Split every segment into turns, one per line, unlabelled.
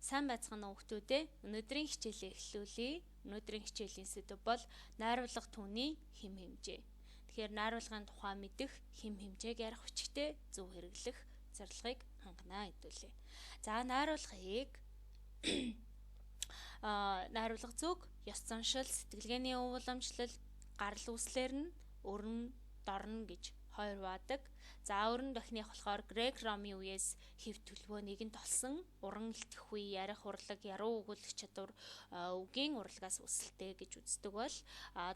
Сайн байцгаана уу хүмүүстээ. Өнөөдрийн хичээлээ эхлүүлье. Өнөөдрийн хичээлийн сэдэв бол найруулга түүний хэм хэмжээ. Тэгэхээр найруулгын тухай мэдэх хэм хэмжээг ярих хүчтэй зөв хэрэглэх зорилгыг хангана хэдүүлээ. За найруулгыг найруулга зүг, ёс заншил, сэтгэлгээний уламжлал, гарал үүслээр нь өрн, дорно гэж хоёр баадаг. За өрн дахных болохоор Грек Ромын үеэс хэв төлбөө нэгэн толсон уран илтгэхгүй ярих урлаг, яруу өгүүлэх чадвар үгийн урлагаас үүсэлтэй гэж үздэг бол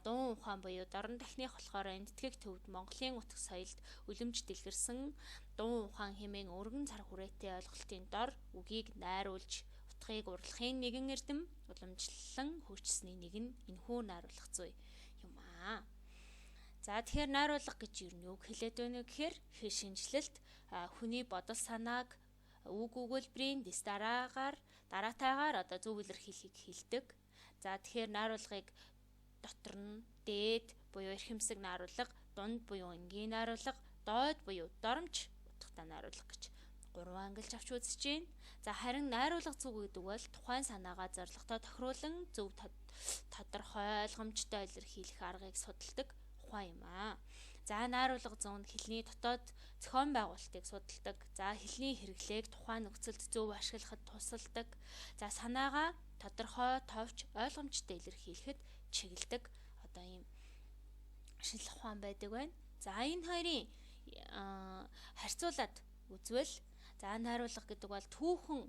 дуун ухаан буюу дорн дахных болохоор энэтхэг төвд Монголын утга соёлд үлэмж дэлгэрсэн дуун ухаан хэмээн өргөн цар хүрээтэй ойлголтын дор үгийг найруулж утгыг урлахын нэгэн эрдэм уламжлан хөгжсөний нэг нь энэхүү найруулах зүй юм аа. За тэгэхээр найруулга гэж юу нь юг хэлээд байна вэ гэхээр хэл шинжилэлт хүний бодол санааг үг өгүүлбэрийн дэс дараагаар дараатайгаар одоо зөв илэрхийлэхийг хэлдэг. За тэгэхээр найруулгыг дотор нь дээд буюу эрхэмсэг найруулга, дунд буюу энгийн найруулга, дойд буюу доромж утгатай найруулга гэж гурван ангилж авч үзэж байна. За харин найруулга зүг гэдэг бол тухайн санаагаа зорилготой тохируулан зөв тодорхой ойлгомжтой илэрхийлэх аргыг судалдаг ухаан юм аа. За найруулга зүүн хэлний дотоод зохион байгуулалтыг судалдаг. За хэлний хэрэглээг тухайн нөхцөлд зөв ашиглахад тусалдаг. За санаагаа тодорхой, товч, ойлгомжтой илэрхийлэхэд чиглэдэг. Одоо ийм шинжлэх ухаан байдаг байна. За энэ хоёрын харьцуулаад үзвэл за найруулга гэдэг бол түүхэн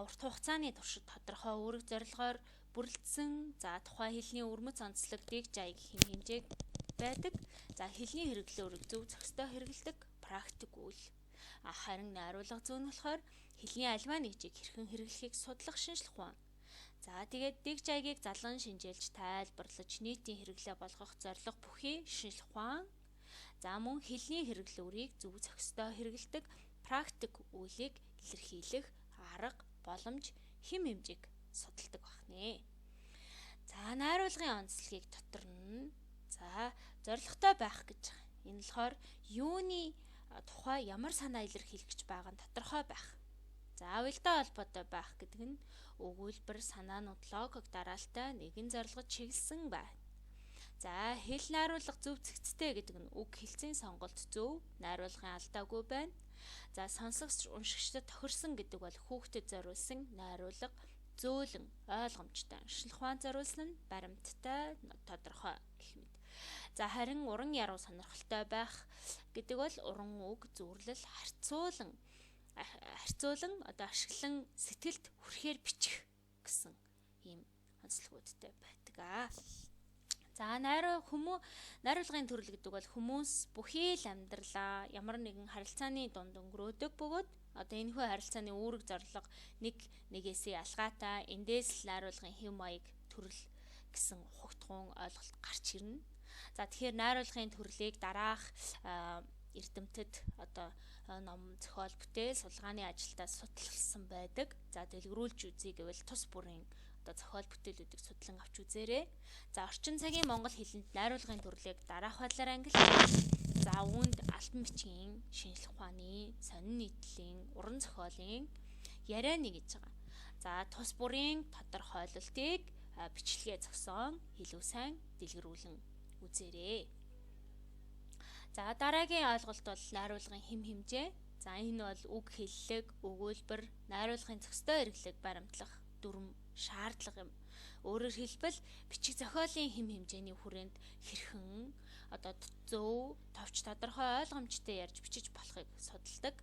урт хугацааны туршид тодорхой үүрэг зорилгоор бүрэлдсэн. За тухайн хэлний өвөрмөц онцлог дэг жаяг хэм хэмжээг байдаг. За хэлний хэрэглүүрийг зөв зохистой хэрэглэдэг практик үйл. Харин найруулга зүүн нь болохоор хэлний альва нэгжийг хэрхэн хэрэглэхийг судлах шинжлэх ухаан. За тэгээд дэг жаягийг залан шинжээлж тайлбарлаж нийтийн хэрэглээ болгох зорилго бүхий шинжлэх ухаан. За мөн хэлний хэрэглүүрийг зөв зохистой хэрэглэдэг практик үйлийг илэрхийлэх арга, боломж, хэм хэмжээг судалдаг байна. За найруулгын онцлогийг дотор нь за зорилготой байх гэж байгаа. Энэ болохоор юуны тухай ямар санаа илэрхийлэх гэж байгаа нь тодорхой байх. За уялдаа холбоотой байх гэдэг нь өгүүлбэр санаанууд логик дараалтай нэгэн зорилгод чиглэсэн байна. За хэл найруулга зөв зэгцтэй гэдэг нь үг хэлцийн сонголт зөв, найруулгын алдаагүй байна. За сонсогч уншигчдад тохирсон гэдэг бол хүүхдэд зориулсан найруулга зөөлөн, ойлгомжтой, шинжлэх ухаан зориулсан нь баримттай, тодорхой гэх мэт. За харин уран яруу сонирхолтой байх гэдэг бол уран үг, зүрлэл, харьцуулан одоо ашиглан сэтгэлд хүрэхээр бичих гэсэн ийм онцлогуудтай байдаг аа. За найруулгын төрөл гэдэг бол хүмүүс бүхий л амьдралаа ямар нэгэн харилцааны дунд өнгөрөөдөг бөгөөд одоо энэхүү харилцааны үүрэг зорилго нэг нэгээсээ ялгаатай эндээс л найруулгын хэв маяг төрөл гэсэн ухагтхуун ойлголт гарч ирнэ. За тэгэхээр найруулгын төрлийг дараах эрдэмтэд одоо ном зохиол бүтээл судалгааны ажилдаа судалсан байдаг. За дэлгэрүүлж үзье гэвэл тус бүрийн одоо зохиол бүтээлүүдийг судлан авч үзээрэй. За орчин цагийн монгол хэлэнд найруулгын төрлийг дараах байдлаар ангилсан. За үүнд альбан бичгийн, шинжлэх ухааны, сонин нийтлэлийн, уран зохиолын ярианы гэж байгаа. За тус бүрийн тодорхойлолтыг бичлэгээ зогсоон илүү сайн дэлгэрүүлэн үзээрэй. За дараагийн ойлголт бол найруулгын хэм хэмжээ. За энэ бол үг хэллэг, өгүүлбэр, найруулгын зохистой хэрэглээг баримтлах дүрм шаардлага юм. Өөрөөр хэлбэл бичиг зохиолын хэм хэмжээний хүрээнд хэрхэн одоо зөв, товч, тодорхой, ойлгомжтой ярьж бичиж болохыг судалдаг.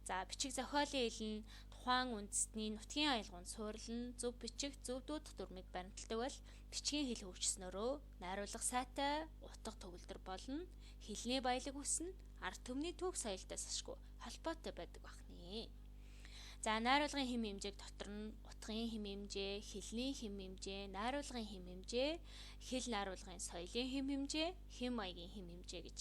За бичиг зохиолын хэл нь тухайн үндэстний нутгийн аялгаунд суурилан зөв бичих, зөв дуудах дүрмийг баримталдаг бол бичгийн хэл хөгжснөөрөө найруулга сайтай, утга төгөлдөр болно, хэлний баялаг өснө, ард түмний түүх соёлтой сашгүй холбоотой байдаг бахнэ. За найруулгын хэм хэмжээг дотор нь утгын хэм хэмжээ, хэлний хэм хэмжээ, найруулгын хэм хэмжээ, хэл найруулгын соёлын хэм хэмжээ, хэм маягийн хэм хэмжээ гэж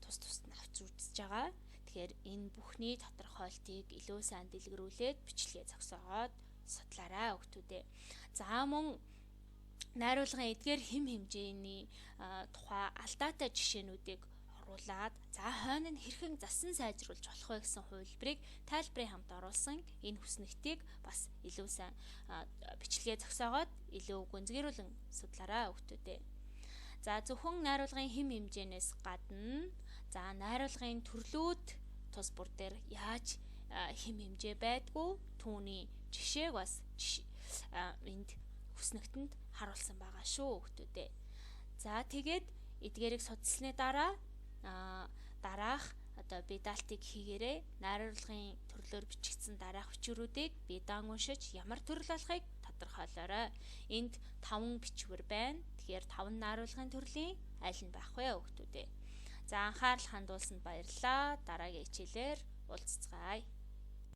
тус тусад нь авч үзэж байгаа. Тэгэхээр энэ бүхний тодорхойлтыг илүү сайн дэлгэрүүлээд бичлэгээ зогсоогоод судлаарай хүмүүстээ. За мөн найруулгын эдгээр хэм хэмжээний тухай алдаатай жишээнүүдийг оруулаад за хойно нь хэрхэн засан сайжруулж болох вэ гэсэн хувилбарыг тайлбарын хамт оруулсан энэ хүснэгтийг бас илүү сайн бичлэгээ зогсоогоод илүү гүнзгийрүүлэн судлаарай хүүхдүүдээ. За зөвхөн найруулгын хэм хэмжээнээс гадна за найруулгын төрлүүд тус бүр дээр яаж хэм хэмжээ байдгүй түүний жишээг бас энд хүснэгтэнд харуулсан байгаа шүү хүүхдүүдээ. За тэгээд эдгээрийг судалсны дараа дараах одоо бедаалтыг хийгээрэй. Найруулгын төрлөөр бичигдсэн дараах бичвэрүүдийг бедаан уншиж ямар төрөл болохыг тодорхойлоорой. Энд 5 бичвэр байна. Тэгэхээр 5 найруулгын төрлийн аль нь байх вэ хүүхдүүдээ? За анхаарал хандуулсанд баярлалаа. Дараагийн хичээлээр уулзцгаая.